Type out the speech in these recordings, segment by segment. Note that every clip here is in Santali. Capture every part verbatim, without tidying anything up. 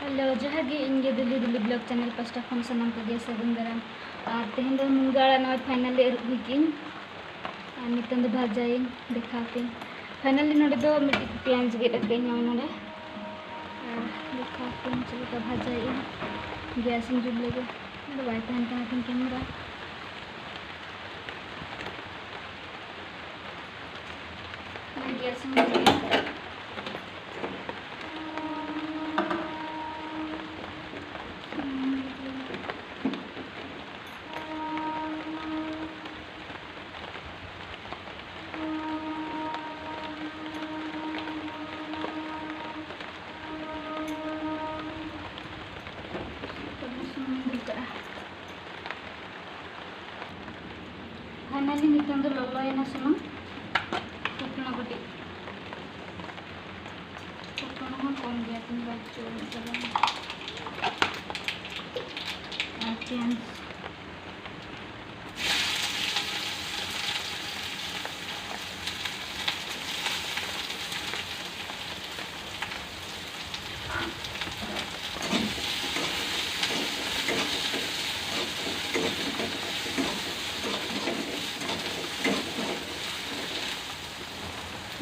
Hello, ᱡᱚᱦᱟᱨ ᱜᱮ, ᱤᱧ ᱜᱮ ᱫᱩᱞᱤ ᱫᱩᱞᱤ vlog channel ᱯᱟᱥᱴᱟ ᱠᱷᱚᱱ ᱥᱟᱱᱟᱢ ᱠᱚᱜᱮ ᱥᱟᱹᱜᱩᱱ ᱫᱟᱨᱟᱢ᱾ ᱟᱨ ᱛᱮᱦᱮᱧ ᱫᱚ ᱢᱩᱱᱜᱟᱹ ᱟᱲᱟᱜ ᱱᱚᱜᱼᱚᱭ finally ᱟᱹᱨᱩᱵ ᱦᱩᱭ ᱠᱮᱜᱼᱟᱹᱧ᱾ ᱟᱨ ᱱᱤᱛᱚᱝ ᱫᱚ ᱵᱷᱟᱡᱟᱭᱟᱹᱧ, ᱫᱮᱠᱷᱟᱣ ᱯᱮᱭᱟᱹᱧ᱾ Finally ᱱᱚᱰᱮ ᱫᱚ ᱢᱤᱫᱴᱤᱡ ᱯᱮᱸᱭᱟᱡᱽ ᱜᱮᱫ ᱟᱠᱟᱫᱟᱹᱧ ᱱᱚᱜᱼᱚᱭ ᱱᱚᱰᱮ᱾ ᱟᱨ ᱫᱮᱠᱷᱟᱣ ᱯᱮᱭᱟᱹᱧ ᱪᱮᱫ ᱞᱮᱠᱟ ᱵᱷᱟᱡᱟᱭᱟᱹᱧ᱾ Gas ᱤᱧ ᱡᱩᱞ ᱞᱮᱜᱮ, ᱱᱚᱰᱮ ᱵᱟᱭ ᱛᱟᱦᱮᱱ ᱠᱟᱱᱟ ᱛᱤᱧ camera᱾ ᱚᱱᱟ gas ᱤᱧ ᱡᱩᱞ ᱞᱮᱜᱮ᱾ ᱥᱩᱱᱩᱢ ᱫᱩᱞ ᱠᱟᱜᱼᱟ᱾ Finally ᱱᱤᱛᱚᱝ ᱫᱚ ᱞᱚᱞᱚᱭᱮᱱᱟ ᱥᱩᱱᱩᱢ᱾ ᱯᱷᱩᱴᱱᱟ ᱠᱟᱹᱴᱤᱡ, ᱯᱷᱩᱴᱱᱟ ᱦᱚᱸ ᱠᱚᱢ ᱜᱮᱭᱟ ᱛᱤᱧ ᱵᱟᱪᱩᱜ ᱟᱹᱱᱤᱡ ᱪᱟᱵᱟᱭᱮᱱᱟ᱾ ᱟᱨ ᱯᱮᱸᱭᱟᱡᱽ᱾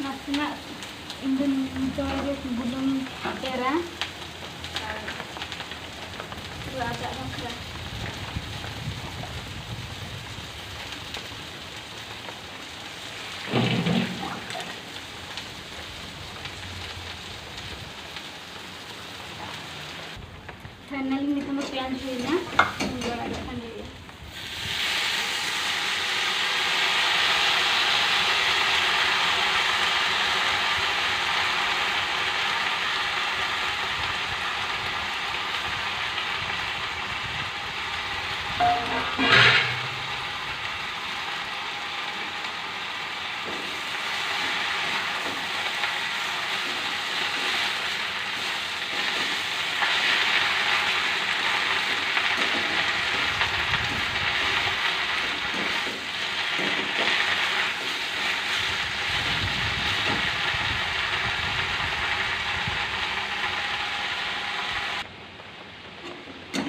ᱱᱟᱥᱮᱱᱟᱜ ᱤᱧ ᱫᱚ ᱱᱤᱛᱚᱜ ᱜᱮ ᱵᱩᱞᱩᱝ ᱮᱨᱟ ᱟᱨ ᱞᱟᱫᱟᱜ ᱵᱟᱠᱷᱨᱟ᱾ Finally ᱱᱤᱛᱚᱝ ᱫᱚ ᱯᱮᱸᱭᱟᱡᱽ ᱦᱩᱭᱱᱟ, ᱤᱧ ᱫᱚ ᱟᱲᱟᱜ ᱠᱷᱟᱱ ᱦᱩᱭᱩᱜᱼᱟ᱾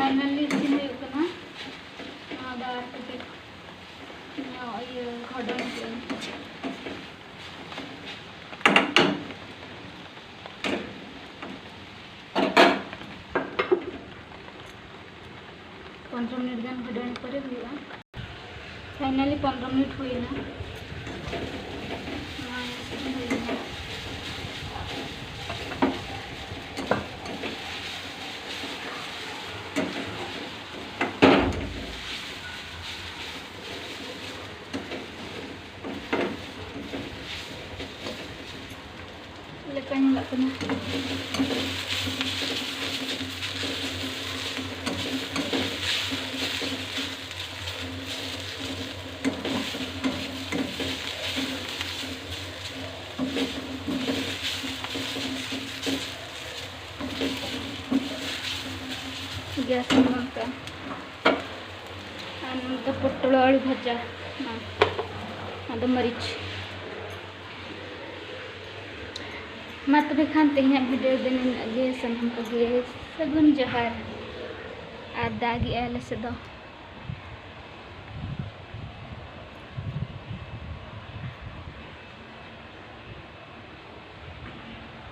Finally ᱤᱥᱤᱱ ᱦᱩᱭᱩᱜ ᱠᱟᱱᱟ᱾ ᱱᱚᱣᱟ ᱫᱚ ᱟᱨ ᱠᱟᱹᱴᱤᱡ ᱧᱚᱜ ᱤᱭᱟᱹ ᱠᱷᱟᱰᱚᱱ ᱠᱮᱫᱟᱹᱧ᱾ ᱯᱚᱱᱨᱚ ᱢᱤᱱᱤᱴ ᱜᱟᱱ ᱠᱷᱟᱰᱚᱱ ᱯᱚᱨᱮ ᱦᱩᱭᱩᱜᱼᱟ᱾ Finally ᱯᱚᱱᱨᱚ ᱢᱤᱱᱤᱴ ᱦᱩᱭᱱᱟ᱾ ᱱᱚᱣᱟ ᱤᱥᱤᱱ ᱦᱩᱭᱱᱟ᱾ ᱞᱮᱠᱟ ᱧᱮᱞᱚᱜ ᱠᱟᱱᱟ᱾ ᱜᱮᱥ ᱱᱚᱝᱠᱟ᱾ ᱟᱨ ᱱᱚᱱᱛᱮ ᱯᱚᱴᱚᱞ ᱟᱹᱞᱩ ᱵᱷᱟᱡᱟ᱾ ᱢᱟ, ᱟᱫᱚ ᱢᱟᱹᱨᱤᱪ᱾ ᱢᱟ ᱛᱚᱵᱮ ᱠᱷᱟᱱ ᱛᱮᱦᱮᱧᱟᱜ video ᱫᱚ ᱱᱤᱱᱟᱹᱜ ᱜᱮ᱾ ᱥᱟᱱᱟᱢ ᱠᱚᱜᱮ ᱥᱟᱹᱜᱩᱱ ᱡᱚᱦᱟᱨ᱾ ᱟᱨ ᱫᱟᱜᱮᱜᱼᱟᱭ ᱟᱞᱮ ᱥᱮᱫ ᱫᱚ᱾